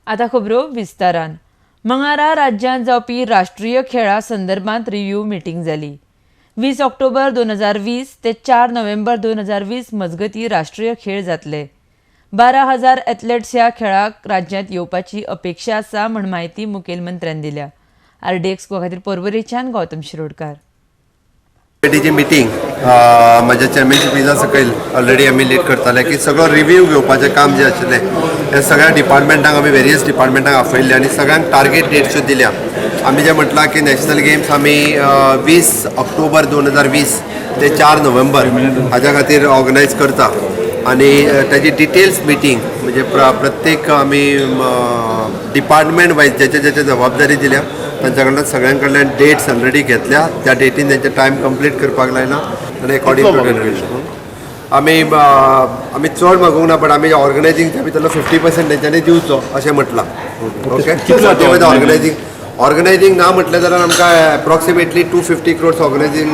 आतां खबरो विस्तारान. मंगळारा राज्यांत जावपी राष्ट्रीय खेळां संदर्भात रिव्ह्यू मिटींग जाली. 20 ऑक्टोबर 2020 ते 4 नोव्हेंबर 2020 मजगतीं राष्ट्रीय खेळ जातले. 12,000 एथलेट्स ह्या खेळाक राज्यांत येवपाची अपेक्षा आसा म्हण म्हायती मुखेलमंत्र्यान दिल्या. आरडीएक्स गोवा खातीर पर्वरेच्यान गौतम शिरोडकार. कमिटीची मिटींग म्हज्या चेअरमॅनशिपीच्या सकयल ऑलरेडी आमी लीड करताले की सगळो रिव्यू घेवपाचें काम जें आशिल्लें हें सगळ्या डिपार्टमेंटांक आमी वेरियस डिपार्टमेंटांक आपयल्ले आनी सगळ्यांक टार्गेट डेट्स्यो दिल्या. आमी जें म्हटलां की नॅशनल गेम्स आमी 20 ऑक्टोबर 2020 ते 4 नोव्हेंबर हाज्या खातीर ऑर्गनायज करता आनी ताजी डिटेल्स मिटींग म्हणजे प्रत्येक आमी डिपार्टमेंट वायज ज्याच्या ज्याच्या जबाबदारी दिल्या तांच्या कडल्यान सगळ्यां कडल्यान डेट्स ऑलरेडी घेतल्या. त्या डेटीन तेंचे टायम कंप्लीट करपाक लायला आनी अकॉर्डिंग टू आमी चड मागूंक ना, बट आमी ऑर्गनायझिंगच्या भितरलो 50% तेंच्यांनी दिवचो अशें म्हटलां. ओके, ऑर्गनायझिंग ऑर्गनायझिंग ना म्हटलें जाल्यार आमकां एप्रॉक्सिमेटली 250 क्रोर्स ऑर्गनायझिंग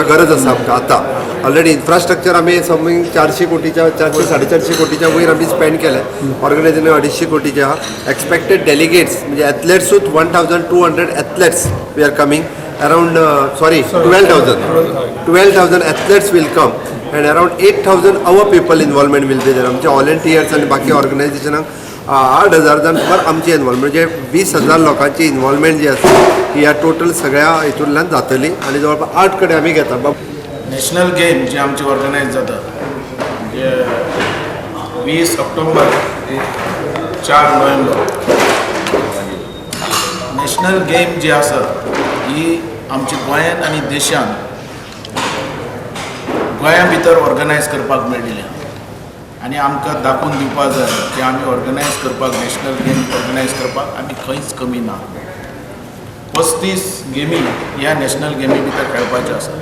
गरज आसा आमकां. आतां ऑलरेडी इन्फ्रास्ट्रक्चर आमी समथिंग 400 कोटीच्या, 400 450 कोटीच्या वयर आमी स्पेंड केलें. ऑर्गनायझिंग 250 कोटीचे आहा. एक्सपेक्टेड डेलिगेट्स म्हणजे एथलेट्सूच 1200 athletes we are coming around, sorry, 12,000 athletes will come and around 8000 our people involvement will be there. आमचे व्हॉलंटियर्स आनी बाकी ऑर्गनायझेशनाक 8000 जाण सुमार आमची इन्वॉल्वमेंट, म्हणजे 20,000 लोकांची इन्वॉल्वमेंट जी आसा ही ह्या टोटल सगळ्या हितूंतल्यान जातली आनी जवळपास आठ कडेन आमी घेता. नॅशनल गेम जे आमचे ऑर्गनायज जाता म्हणजे 20 ऑक्टोबर ते 4 नोव्हेंबर. नॅशनल गेम जी आसा ही आमच्या गोंयांत आनी देशांत, गोंया भितर ऑर्गनायज करपाक मेळिल्ली आनी आमकां दाखोवन दिवपा जाय की आमी ऑर्गनायज करपाक, नॅशनल गेम ऑर्गनायज करपाक आमी खंयच कमी ना. 35 गेमी ह्या नॅशनल गेमी भितर खेळपाच्यो आसा.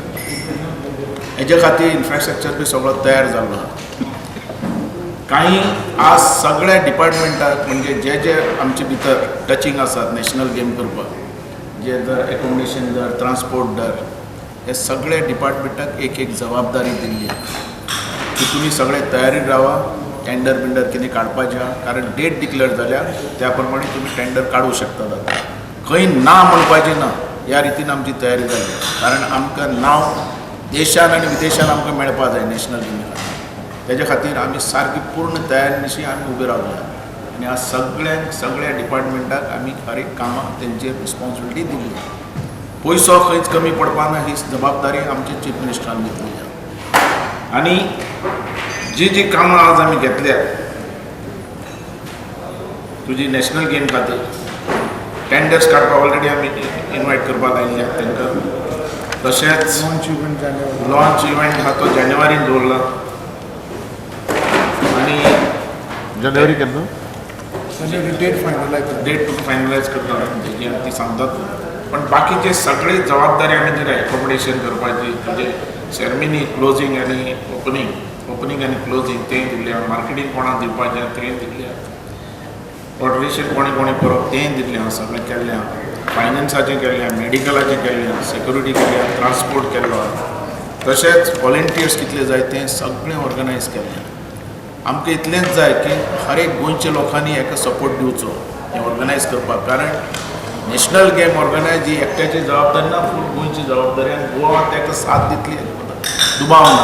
हेजे खातीर इन्फ्रास्ट्रक्चर बी सगळो तयार जाल्लो आहा. काही आज सगळ्या डिपार्टमेंटाक, म्हणजे जे जे आमचे भितर टचिंग आसात नॅशनल गेम करपाक, जे जर एकोमोडेशन धर, ट्रान्सपोर्ट धर, हे सगळे डिपार्टमेंटाक एक एक जबाबदारी दिल्ली की तुमी सगळे तयारीत रावा. टेंडर बिंडर कितें काडपाचें आहा, कारण डेट डिक्लेअर जाल्या त्या प्रमाणे तुमी टेंडर काडूं शकतात. आतां खंय ना म्हणपाचें ना, ह्या रितीन आमची तयारी जाली, कारण आमकां नांव देशान आनी विदेशान आमकां मेळपा जाय नॅशनल गेमी खातीर. तेज्या खातीर आमी सारकी पूर्ण तयारीनिशी आमी उबे रावल्या आनी आज सगळ्यांक, सगळ्या डिपार्टमेंटाक आमी हर एक कामाक तेंचेर रिस्पॉन्सिबिलिटी दिली. पयसो खंयच कमी पडपा ना, ही जबाबदारी आमच्या चीफ मिनिस्टरान घेतली आहा. आनी जी जी कामां आज आमी घेतल्या तुजी नॅशनल गेम खातीर, टेंडर्स काडपाक ऑलरेडी आमी इनवायट करपाक लायिल्ले आहात तांकां. तशेंच लॉन्च इव्हेंट जानेवारी. लॉन्च इव्हेंट आहा तो जानेवारीन दवरला आनी जानेवारी केन्ना? Date finalise. डेट तुका फायनलायज करता तेजी ती सांगतात. पण बाकीचे सगळे जबाबदारी आमी दिल्या. एकोमोडेशन करपाची, म्हणजे सेरेमनी क्लोजींग आनी ओपनींग, ओपनींग आनी क्लोजींग तें दिल्लें. मार्केटींग कोणाक दिवपाचें तें दिल्लें. ऑर्डरेशन कोणें कोणें करप तें दिल्लें आहा. सगळें केल्लें आहा. फायनान्साचें केल्लें आहा, मेडिकलाचें केल्लें आहा, सेक्युरिटी केल्ली आहा, ट्रान्सपोर्ट केल्लो आहा, तशेंच वॉलेंटियर्स कितले जाय तें सगळें ऑर्गनायज केल्लें आहा. आमकां इतलेंच जाय की हर एक गोंयच्या लोकांनी हेका सपोर्ट दिवचो हें ऑर्गनायज करपाक, कारण नॅशनल गेम ऑर्गनायज ही एकट्याची जबाबदारी ना, फूल गोंयची जबाबदारी आनी गोवा ताका साथ दितली हाजे बद्दल दुबाव ना.